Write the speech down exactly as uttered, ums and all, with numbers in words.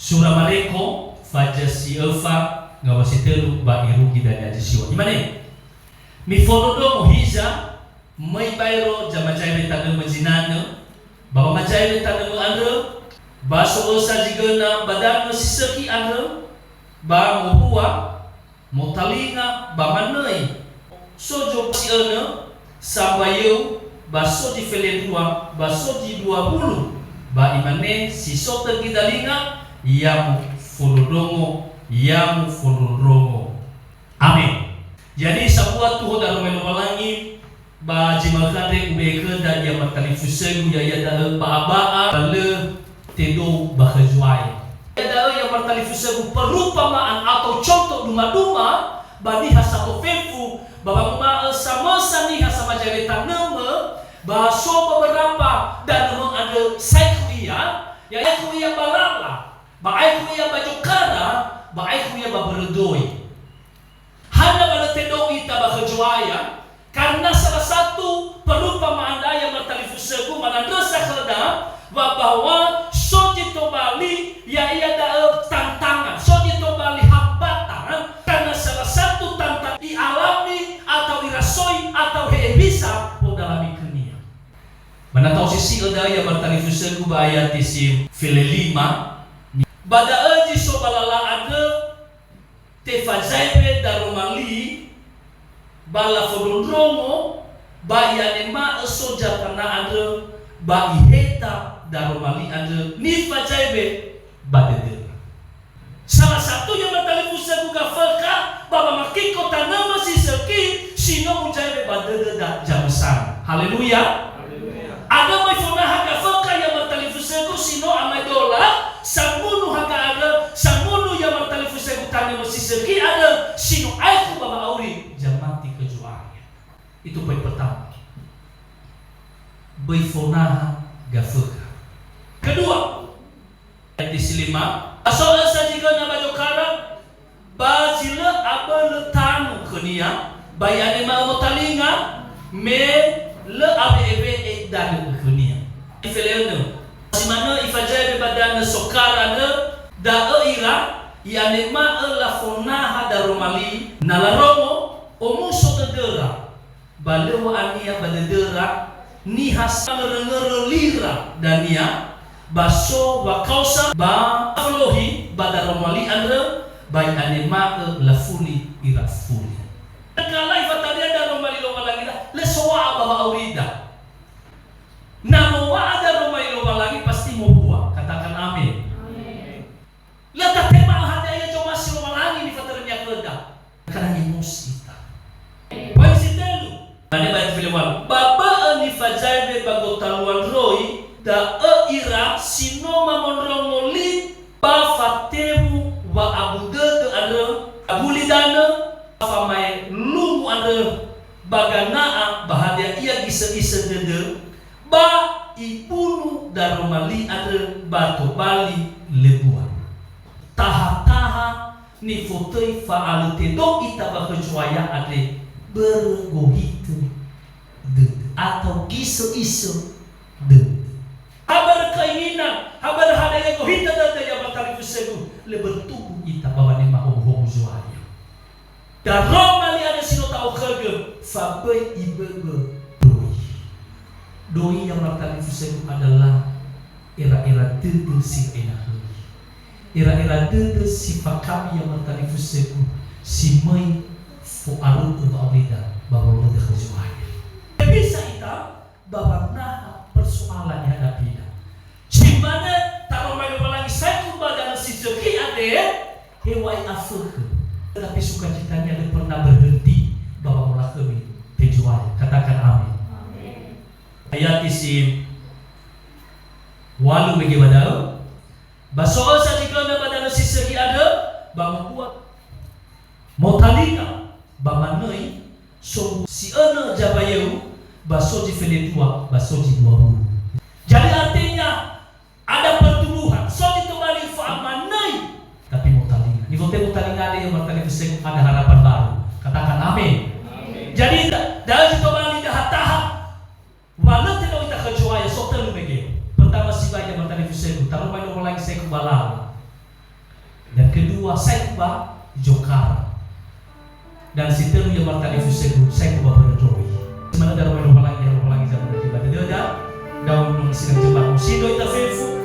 Sura Mareko, faza si öfa, ngawua si tölu ba irugi dania zi siŵa. Imane, "Mifondrondrongo hiza, möi baero zamazaewe tanömö zinanö, ba wamazaewe tanömö andrö, ba so ösa zi göna ba danö si sökhi andrö, ba mohua, motalinga ba manöi. So zi önö, sambua yöu, ba so zi felendrua, ba so zi dua wulu, ba imane si so tögi dalinga, ya mufondrondrongo, ya mufondrondrongo." Amen. Jadi, sambua tuho daroma Lowalangi, ba zi ma'ökhö andre ube'e khöda ia martalifusögu, ya'ia da'ö ba'a-ba'a, ba lö tedou ba khö Zo'aya. Ia da'ö ia martalifusögu perumpamaan atau conto duma-duma ba niha sato fefu, ba wanguma'ö samösa niha samazaewe tanömö, ba so beberapa danömö andrö saekhu ia, ya aekhu ia ba lala, ba aekhu ia ba zokara, ba aekhu ia ba börö doi. Hana wa lö tedou ita ba khö Zo'aya? Karena salah satu perumpamaan da'ö ia martalifusögu manandrösa khöda, wa bahwa so zi tobali, ya'ia da'ö tantangan, so zi tobali hambatan, karena salah satu tantangan i'alami atau irasoi atau he hewisa podalami khönia. Ba na ta'osisi'ö da'ö ia martalifusögu ba ayati si felelima, ba da'ö zi so ba lala andrö, tefazaewe daroma li, ba lafondrondrongo, ba i'anema'ö so zatana andrö, ba iheta daroma li andrö nifazaewe ba dödöra. Salah satu ia martalifusögu Gafökha, ba wamakiko tanömö si sökhi, si no muzaewe ba dödöda zamösana. Haleluya. Haleluya. Andrö möi fonaha Gafökha ia martalifusögu si no amaedola, sangunu haga andrö, sangunu ia martalifusögu tanömö si sökhi andrö, si no aekhu ba wa'auri zamati khö Zo'aya. Itu poin pertama. Böi fonaha Gafökha. Kedua, ayat si lima, so ösa zi göna ba zokara, ba zi lö abölö tanu khönia, ba i'anema'ö motalinga, me lö awe'ewe'e danö khönia. Ifeleönö. Si manö ifazaewe ba danö sokara andrö, da'ö ira, i'anema'ö lafonaha daroma li, na larongo, omuso dödöra, ba lö wa'ania ba dödöra niha sangörö-ngörö lira dania, ba so wakaosa ba folohi ba daroma li andrö, ba i'anema'ö lafuli ira fuli. Tatkala ifataria daroma li Lowalangi, lö sowa'a ba wa'aurida. Na mowa'a daroma li Lowalangi, pasti mohua. Katakan amin. Amin. Lö tatema'ö hadia ia zomasi Lowalangi nifatörönia khöda. Kadang emosi ita. Poin si tölu. Mane ba ayat felewalu. Ba bö'ö nifazaewe ba gotaluan roi, da'ö ira si no mamondrongo li ba fatewu wa'abu dödö andrö, abuli danö, ba famaelungu andrö, ba gana'a, ba hadia ia gisö-isö dödö, ba ibunu daroma li andrö ba tobali lebua. Taha-taha nifotöi fa'alö tedou ita ba khö Zo'aya andre börö gohitö dödö atau gisö-isö dödö. Ha börö keinginan, ha börö hadia ia gohitö dödö ia martalifusögu, lö bertumbuh ita ba wanema howu-howu Zo'aya. Daroma li andrö si no ta'okhögö, fa böi iböbö doi. Doi ia martalifusögu adalah era-era dödö si ena'ö. Era-era dödö si fakabi ia martalifusögu si möi fo'arö'ö wa'aurida ba woloda khö Zo'aya. Bisa ita ba wanaha persoalan yang hadapida. Si manö taroma Lowalangi saekhu ba danö si sökhi andre, heŵa'ae afökhö. Tetapi sukacitanya lö pernah berhenti ba wangolakhömi pejuang. Katakan amin. Amin. Ayat isi walu mege ba da'ö. Ba so ösa zi göna ba danö si sökhi andrö, ba mobuat, motalinga, ba manöi, so si önö zabayöu, ba so zi felendrua, ba so zi dua wulu. Jadi artinya, ada pertumbuhan, so zi tobali fa'amanöi, tapi motalinga. Nifotöi motalinga andre ia martalifusögu ada harapan baru. Katakan amin. Amin. Jadi, da-, da'ö zi tobali dahataha, wa lö tedou ita khö Zo'aya, so tölu mege. Pertama sibai ia martalifusögu, taroma Lowalangi saekhu ba lala. Wa saikhu ba Jokara. Dan si tölu ia martalifusögu, saikhu ba Börö Ndroi. Semangat daroma Lowalangi, Lowalangi zaman kita. Dada, daun nung sidang jemaah, musi doi ta fefu,